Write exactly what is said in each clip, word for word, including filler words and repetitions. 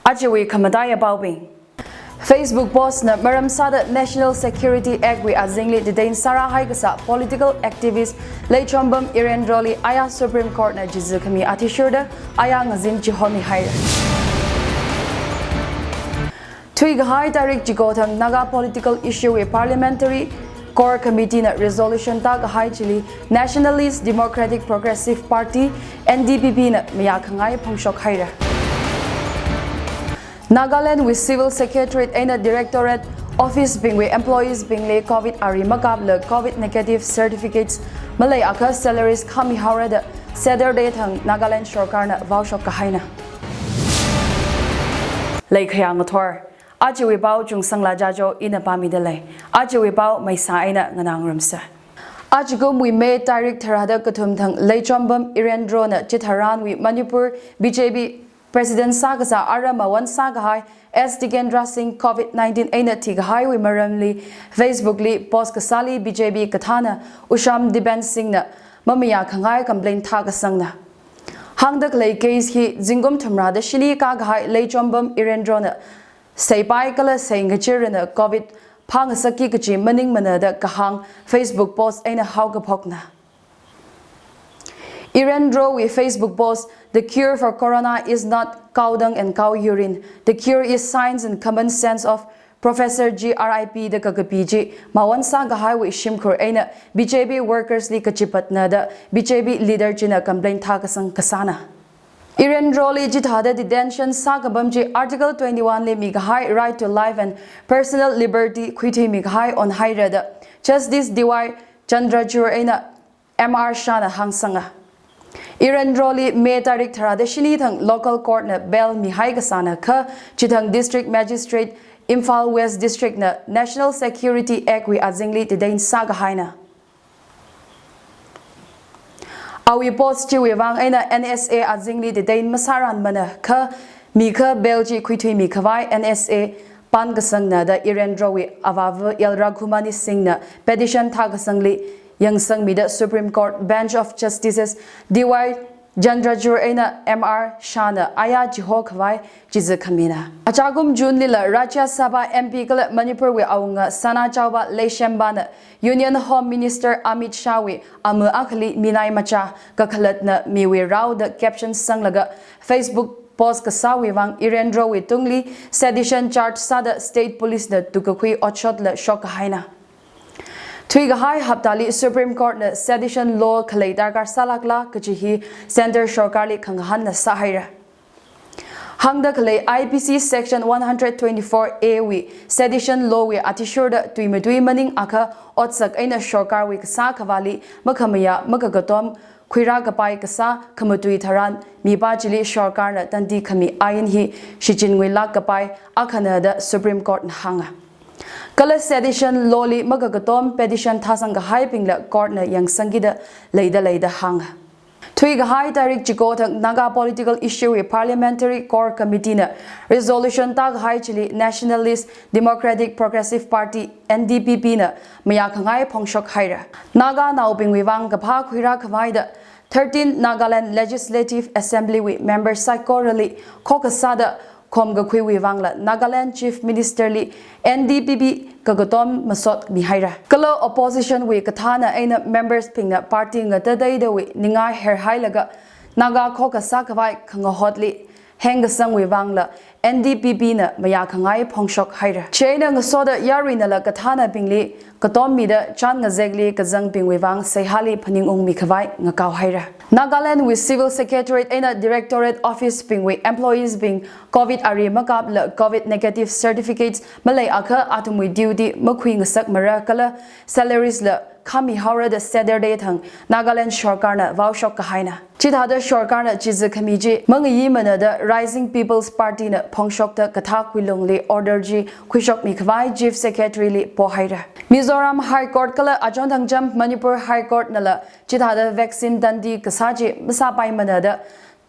Ajawui khamataiya paobing. Facebook post na maram sāda National Security Act wui azingli detain sārāhai kasā political activist Leichombam Irendro li aya Supreme Court na chizi khami athishurda aya ngazin chihomi haira. Thuikahai tarik chiko thang Naga political issue wui Parliamentary Core Committee na resolution tākahai chili Nationalist Democratic Progressive Party, N D P P na mayākhangai phongshok haira. Nagaland wui Civil Secretariat eina Directorate Office bingwui employees bingli Covid ari makapla Covid negative certificates maleiakha salaries khami haora da Saturday thang Nagaland sorkarna vaoshok kahaina. Leikhayā ngathor. Ajawui pao Chungsangla Jajo ina pāmida lei. Ajawui pao Meisa eina nganāngarumsa. Ajakumwui May tarik tharāda kathum thang Leichombam Irendro na chitharanwui Manipur B J P President sākasā ara mawan sākahai S Tikendra Singh Covid nineteen eina thikahaiwui maramli Facebook li post kasāli B J P kathāna Usham Dipen Singh na mamayākhangai complaint thākasangna. Hāngda khalei case hi zingkum thumrāda shini kākahai Leichombam Irendro na seipai kala seingachirana Covid phāngasakki kachi maningmana da kahāng Facebook post eina haokaphokna. Irendro wui Facebook post, "The cure for corona is not cow dung and cow urine. The cure is science and common sense of Professor G R I P" da kakapi chi mawan sākahaiwui shimkhur eina B J P workers li kachipatna da B J P leader china complaint thākasang kasāna. Irendro li chithāda detention sākapam chi Article twenty-one li mikahai right to life and personal liberty khuithuimikahai onhaira da Justice D Y Chandrachud eina M R Shah na hāngsanga. Irendro li May tarik tharāda shini thang local court na bail mihai kasāna kha chithang District Magistrate Imphal West District na National Security Act wui azingli detain sākahaina. Awui post chiwui vang eina N S A azingli detain masāranmana kha mikha bail chi khuithuimikhavai N S A pānkasangna da Irendro wui avāva L Raghumani Singh na petition thākasangli yangsangmida Supreme Court Bench of Justices D Y Chandrachud eina M R Shah na aya chihokhavai chizi khamina. Ajakum June lila Rajya Sabha M P kala Manipur wui awunga Sanajaoba Leishemba na Union Home Minister Amit Shah wui ama akhali minai machā kakhalatna miwui rao da caption sanglaga Facebook post kasāwui vang Irendro wui tungli sedition charge sāda state police na tukkakhui otshotla shokkahaina. Thuikahai haptali Supreme Court na sedition law khalei darkar sālākla kachi hi Centre sorkarli khangahānna sāhaira. Hāngda khalei I P C section one hundred twenty-four A wui sedition law wui athishurda tui matui maningakha otsak eina sorkarwui kasā khavāli makhamayā makakatom khuirākapai kasā khamatui tharan mipā chili sorkarna tandi khami ain hi shichinwui lākkapai akhana da Supreme Court na hānga. Kala sedition law li makakatom petition thāsangkahaibingla court na yangsangkida leida leida hānga. Thuikahai tarik chiko thang Naga political issue wui Parliamentary Core Committee na resolution tākahai chili Nationalist Democratic Progressive Party, N D P P na mayākhangai phongshok haira. Naganaobingwui vang kaphā khuirākhavai da thirteen Nagaland Legislative Assembly wui member saikorali khokkha sāda khomkakhuiwui vangla Nagaland Chief Minister li N D P P kakatom masot mihaira. Kala opposition wui kathāna eina members bingna party ngatateidawui ningai herhailaga Naga khokkha sākhavai khangahotli hengkasangwui vangla N D P P na mayākhangai phongshok haira. Chieina ngasoda yaruinala kathānabingli katommida chān ngazekli kazangbingwui vang seihāli phaningungmikhavai ngakao haira. Nagaland wui Civil Secretariat eina Directorate Office bingwui employees bing Covid ari makapla Covid negative certificates maleiakha athumwui duty makhuingasakmara kala salaries la khami haora da Saturday thang Nagaland sorkarna vaoshok kahaina. Chithāda sorkarna chizi khami chi mangayimana da Rising People's Party na phongshokta kathā khuilungli order chi khuishokmikhavai Chief Secretary li pohaira. Mizoram High Court kala achon thangcham Manipur High Court nala chithāda vaccine tandi kasā chi masāpaimana da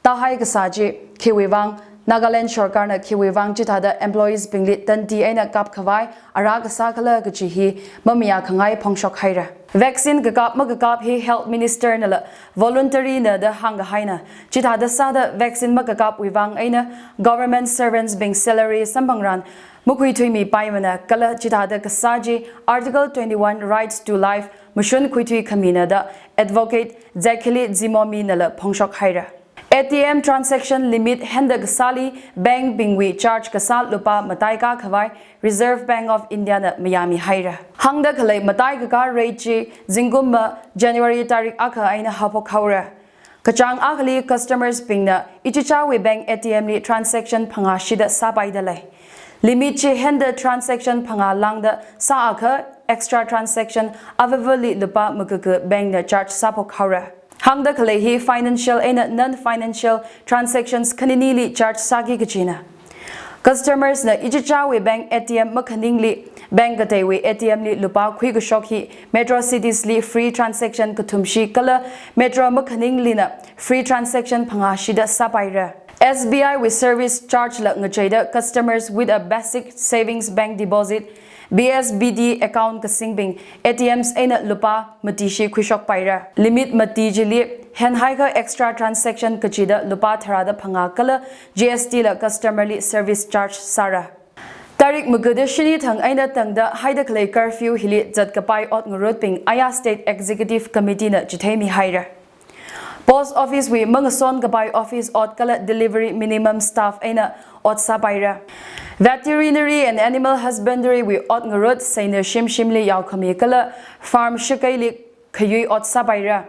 tāhai kasā chi khiwui vang Nagaland sorkarna khiwui vang chithāda employees bingli tandi eina kapkhavai ara kasā khala kaji hi mamayā khangai phongshok haira. Vaccine kakap makakap hi Health Minister nala voluntary na da hāngkahaina. Chithāda sāda vaccine makakapwui vang eina government servants bing salary samphangran makhuithuimipaimana kala chithāda kasā chi Article twenty-one Right to Life mashun khuithui khamina da Advocate Zakhili Zimomi nala phongshok haira. A T M transaction limit henda kasāli bank bingwui charge kasā lupā matai kakhavai Reserve Bank of India na mayāmi haira. Hāngda khalei matai kakā rate chi zingkumva January tarik akha eina haophok haora. Kachāng akhali customers bingna ichichāwui bank A T M li transaction phangā shida sāpaida lei. Limit chi henda transaction phangā lāngda sāakha extra transaction avāvali lupā makaka bank na charge sāphok haora. Hāngda khalei hi financial eina non-financial transactions khaninili charge sāki kajina. Customers na ichichāwui bank A T M makhaningli bank kateiwui A T M li lupā khuikashok hi metro cities li free transaction kathumshi kala metro makhaninglina free transaction phangā shida sāpaira. S B I wui service charge la ngacheida customers with a basic savings bank deposit, B S B D account kasingbing A T Ms eina lupā mati shi khuishokpaira. Limit mati chili henhaiakha extra transaction kachida lupā tharāda phangā kala G S T la customer li service charge sāra. Tarik makada shini thang eina tangda haida khalei curfew hili zatkapai ot ngarutbing aya State Executive Committee na chitheimi haira. Post office wui mangason kapai office ot kala delivery minimum staff eina ot sāpaira. Veterinary and animal husbandry wui ot ngarut seina shimshimli yaokhami kala farm shakeili khayui ot sāpaira.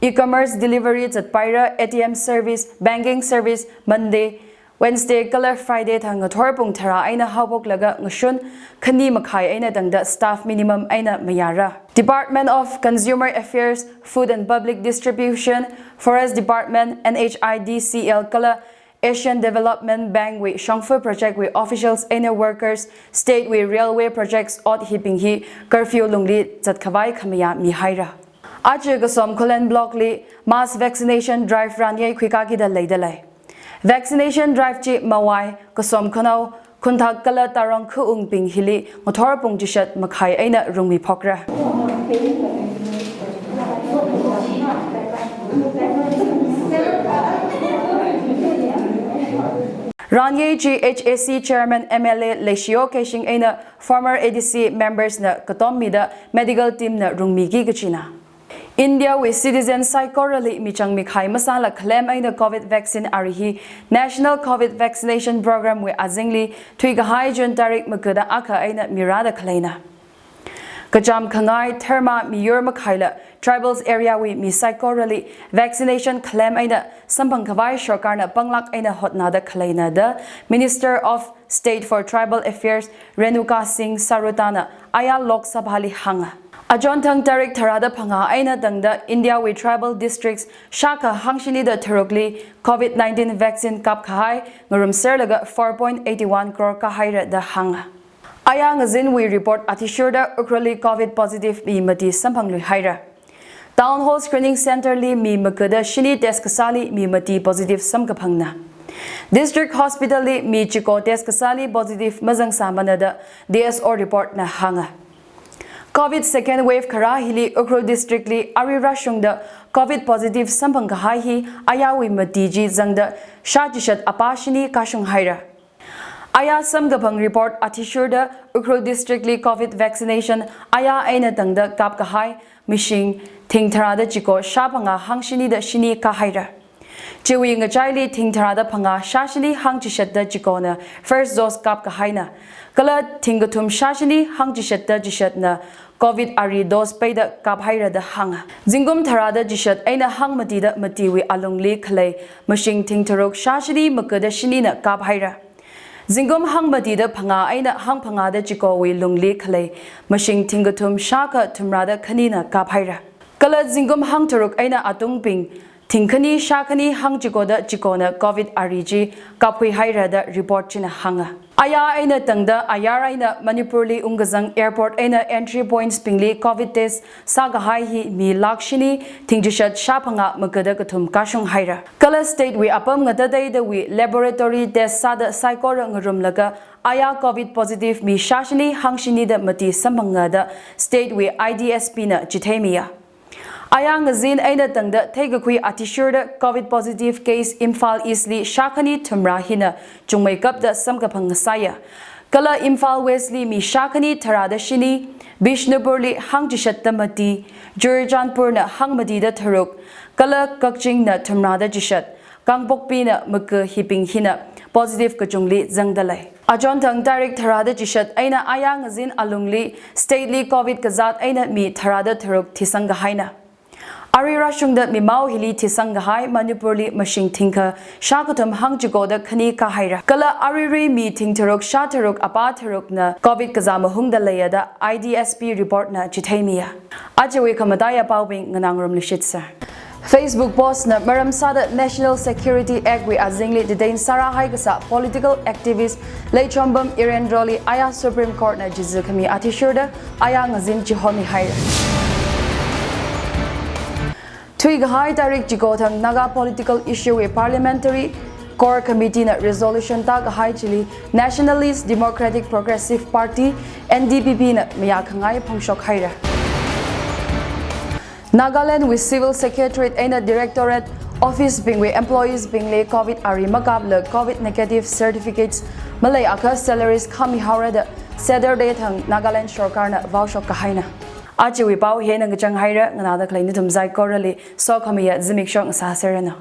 E-commerce delivery zatpaira, A T M service, banking service, Monday, Wednesday kala Friday thang ngathor pung tharā eina haophoklaga ngashun khani makhai eina tangda staff minimum eina mayāra. Department of Consumer Affairs, Food and Public Distribution, Forest Department, N H I D C L kala Asian Development Bank wui shongfa project wui officials eina workers, state wui railway projects ot hibing hi curfew lungli zatkhavai khamayā mihaira. Aja Kasom Khullen block li mass vaccination drive ranyei khuikakida leida lei. Vaccination drive chi Mawai, Kasom Khanao, Khunthak kala Tarong khaungbing hili ngathor pung chishat makhai eina rungmiphokra. Ranyei chi H A C Chairman M L A Leishiyo Keishing eina former A D C members na katommida medical team na rungmiki kajina. India wui citizen saikorali michang mikhai masāla khalem eina Covid vaccine ari hi National Covid Vaccination Program wui azingli thuikahai June tarik makada akha eina mirāda khaleina. Kacham khangai, dharma, miyur makhaila tribals area wui mi saikorali vaccination khalem eina samphang khavai sorkarna panglāk eina hotnada khaleina da Minister of State for Tribal Affairs Renuka Singh Sarutana aya Lok Sabha li hānga. Achonthang tarik tharāda phangā eina tangda India wui tribal districts shākha hangshini da tharukli Covid nineteen vaccine kapkahai ngarumserlaga four point eighty one crore kahaira da hānga. Aya ngazinwui report athishurda Ukhrulli Covid positive mi mati samphangluihaira. Town Hall Screening Centre li mi makada shini test kasāli mi mati positive samkaphangna. District Hospital li mi chiko test kasāli positive mazangsāmana da D S O report na hānga. Covid second wave kharā hili Ukhrul District li arui rāshungda Covid positive samphang kahai hi ayāwui mati chi zangda shā chishat apā shini kashung haira. Aya samkaphang report athishurda Ukhrul District li Covid vaccination aya eina tangda kapkahai mashing thing tharāda chiko shā phangā hangshini da shini kahaira. Chiwui ngachaili thing tharāda phangā shā shini hangchishat da chikona first dose kapkahaina. Kala thing kathum shā shini hangchishat da chishatna Covid ari dose peida kaphaira da hānga. Zingkum tharāda chishat eina hangmati da matiwui alungli khalei mashing thing tharuk shā shini makada shinina kaphaira. Zingkum hangmati da phangā eina hangphangā da chikowui lungli khalei mashing thing kathum shākha thumrāda khanina kaphaira. Kala zingkum hangtharuk eina atungbing thing khani shā khani hangchiko da chikona Covid ari chi kaphuihaira da report china hānga. Aya eina tangda ayar eina Manipurli ungkazang airport eina entry points bingli covid test sākahai hi mi lakh shini thingchishat shāphangā magada kathum kashung haira. Kala state wui apam ngatateidawui laboratory test sāda saikora ngarumlaga aya covid positive mi shāshini hangshini da mati samphanga da state wui I D S P na chitheimiya. Aya ngazin eina tangda theikakhui athishurda covid positive case Imphal East li shākhani thumrā hina chungmeikapda samkaphang ngasāya. Kala Imphal West li mi shākhani tharāda shini, Bishnupur li hangchishat da mati, Churachandpur na hangmati da tharuk, kala Kakching na thumrā da chishat, Kangpokpi na maga hibing hina positive kachungli zangda lei. Achonthang tarik tharāda chishat eina aya ngazin alungli state li covid kazat eina mi tharāda tharuk thisang kahaina. Ari rāshungda mimao hili thisang kahai Manipurli mashing thingkha shākathum hangchiko da khani kahaira. Kala arirui mi thingtharuk shātharuk apā tharuk na covid kazā mahungda leiya da I D S P report na chitheimiya. Ajawui khamataiya paobing nganāngarumluishitsa. Facebook post na maram sāda National Security Act wui azingli detain sārāhai kasā political activist Leichombam Irendra li aya Supreme Court na chizi khami athishurda aya ngazin chihomihaira. Thuikahai tarik chiko thang Naga political issue wui Parliamentary Core Committee na resolution tākahai chili Nationalist Democratic Progressive Party, N D P P na mayākhangai phongshok haira. Nagaland wui Civil Secretariat eina Directorate Office bingwui employees bingli covid ari makapla covid negative certificates maleiakha salaries khami haora da Saturday thang Nagaland sorkarna vaoshok kahaina. Ajawui pao hina kachang haira, nganāda khalei nathum saikorali sokhamiya zimiksho ngasāserranu.